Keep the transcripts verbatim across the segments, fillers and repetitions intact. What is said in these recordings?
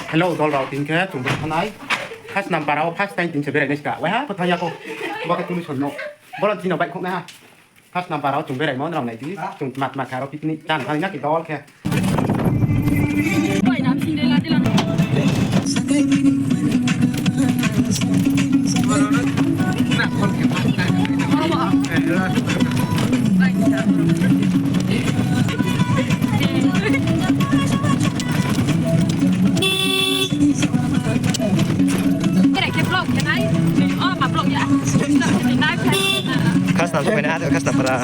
Hello, dol rao, tini khe chung bo thanai. Khasnampara wo first time tini se berai nai ska. Waiha pho thanng ya kho. Bo khe tulu son no. Boro tini no baihkhouh nai ha. Khasnampara wo chung beraimo nrao nai di. Chung tma tma khe aro picnic chan thang ya ki dol khe. Khasnam sophainai, khasnam para.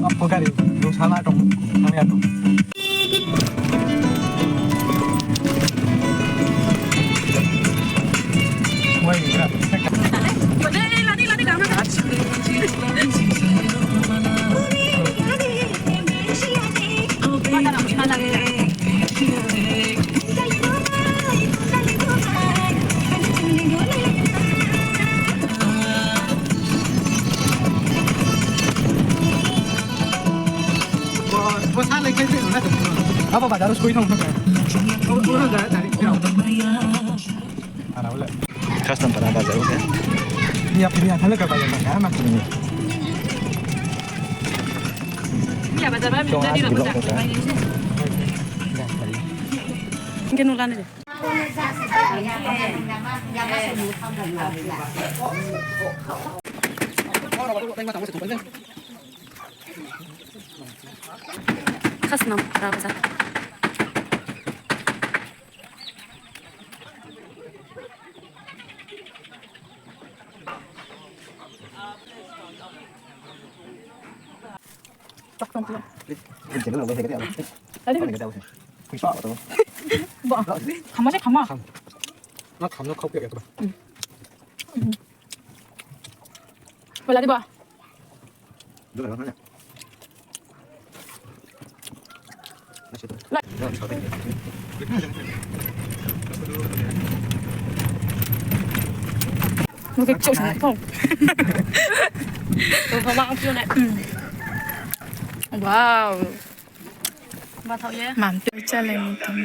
Apa gari, lu salah dong, kami atu. Abo bazar wo soi thang thang. Khasnam para bazar wo khe. Iya, iya, thang le ka bazar ma, ma. Iya, bazar ma, mi tadi lo bazar. Hingke nung lani de. Khasnam, raja. Chok tong tong. Tadi. Ba, khama se khama. Kham. Na kham no khau ke ba. Hmm. Wala di ba. Wow. Mam te chale ni tong.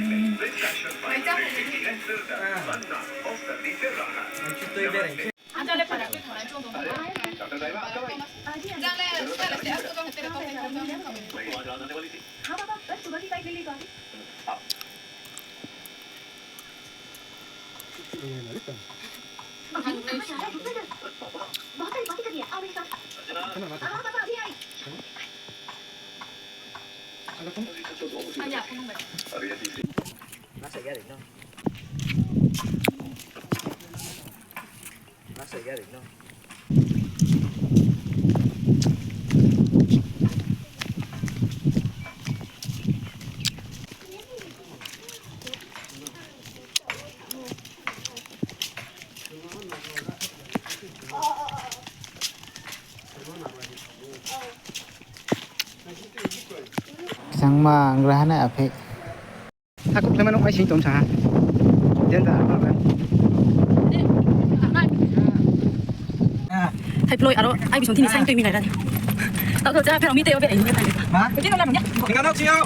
Sangma ang raha nai aphe. Hakuh khlaima no aising tong sa ha. Jenta apa ba. Thaiploi aro ai bisong tini saing tui mi nai ra. Tau tau cha phero mi te o be ai ni ta. Ma? Kini no la mo ya. Tinggal no sio.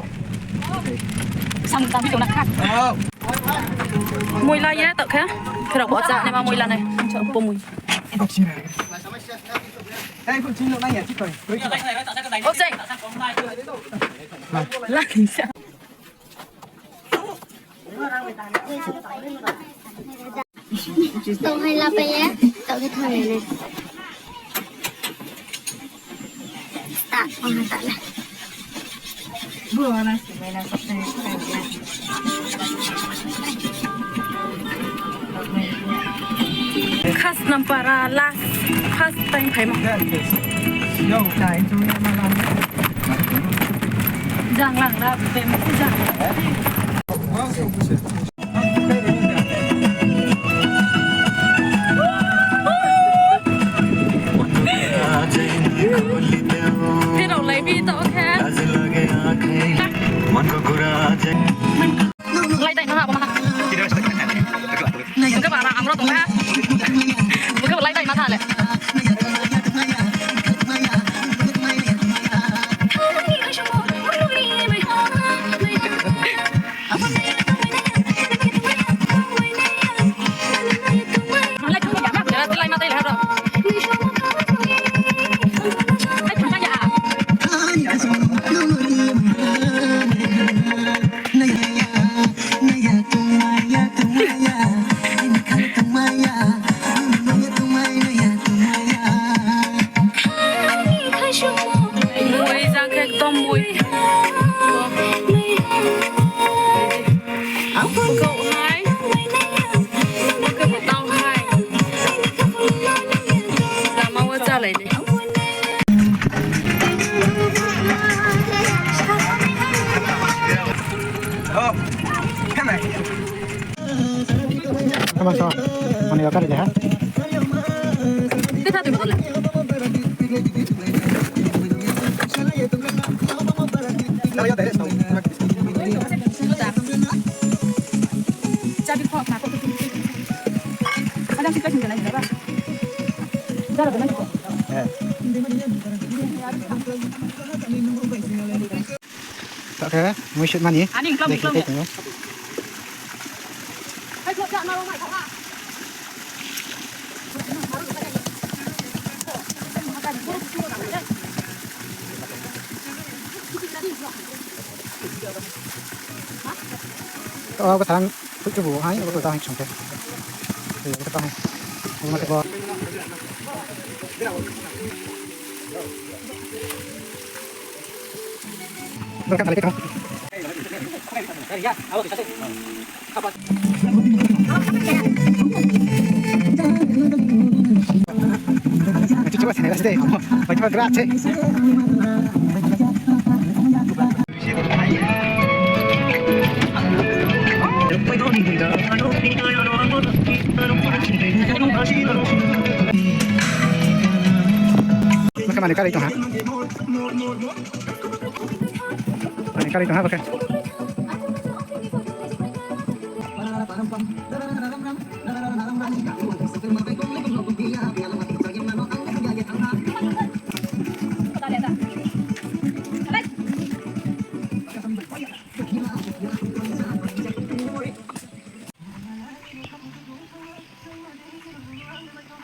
Sam ta mi tong na kha. Oh. Moila ye tau kha. Phero bo cha ne ma moila nai. Bo mui. Hai, ko ching no nai ya, chikoi. O sei. La ni sa. Tong hai la pai ye, tong hai thang ne. Ta, tong hai ta la. Khasnam para last, first time phaimo. Jang lang la, bem jang. Pherao lai bi to khe. Lai tai no ha, bo ma ha. Nai jang khe bara ang ro tong ha. Mui jang khe ekdom mui. Kau hai. Kau tau hai. Lama wo chálai ni. Come on, come on. Mani bakar deh, ha? Taoh khe mui sut mani. Ani ungklam, ungklam. Tei tong ou. Taoh bo thang, khuitu bo hai, bo thang song khe. Bo thang. Bo ma khe bo. Berkat balik itu. Cuci masih nih, masih deh. Bagi apa gerak, cek. Maka mana kali itu, ha? Ani kari tong ha bakhe.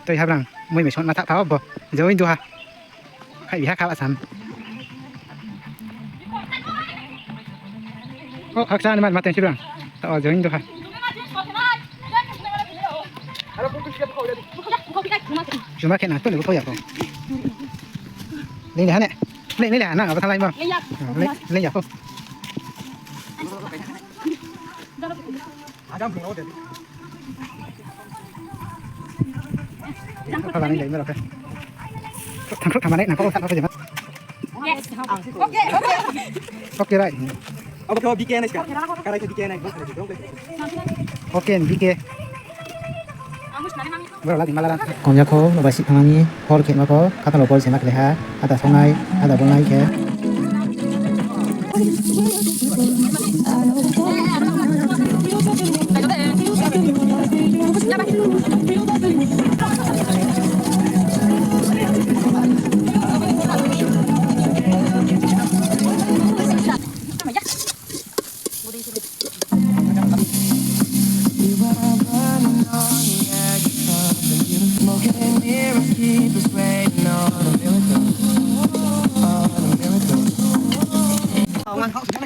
Toi habrang, mui mai song na thah thao bo. Join duha. Khai biha kha asam. O, khaksa ni man ma teng sibrang. Tao join duha. Juma khe na to le bo ya ko. Lei le ha ne. Lei, lei le ha na, abo thalai ma. Lei ya. Lei, lei ya ko. Apa bani jai mero khe. Thangkhruh thangmani nangkok thangkhruh jema. Okay, right. Oke, B K nai ska. Karai khe B K nai. Oke, B K. Bro, lagi malaran. Kong ya kho, no bai si thangani. Hor khe ma kho, khathalo bol se ma khlai ha, ada songnai, ada bolnai khe.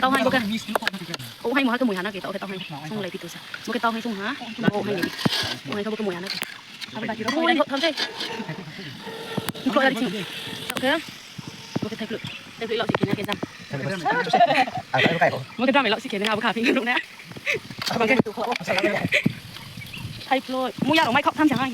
Tau hai bo khe. O hai mo ha khe mui ha na khe, tau khe tau hai. Song lai pi tu sa. Bo khe tau hai song ha. Bo hai ni. Bo hai khe bo khe mui ha na khe. Abo ba ti ro. Bo hai ni thok tham se. Bo khe. Bo khe thai klu. Thai klu lok si khe na khe jang. Bo khe dam lok si khe na abo kha phi rung na. Abo khe. Thai klu. Mui ya rao mai khok tham sa hai.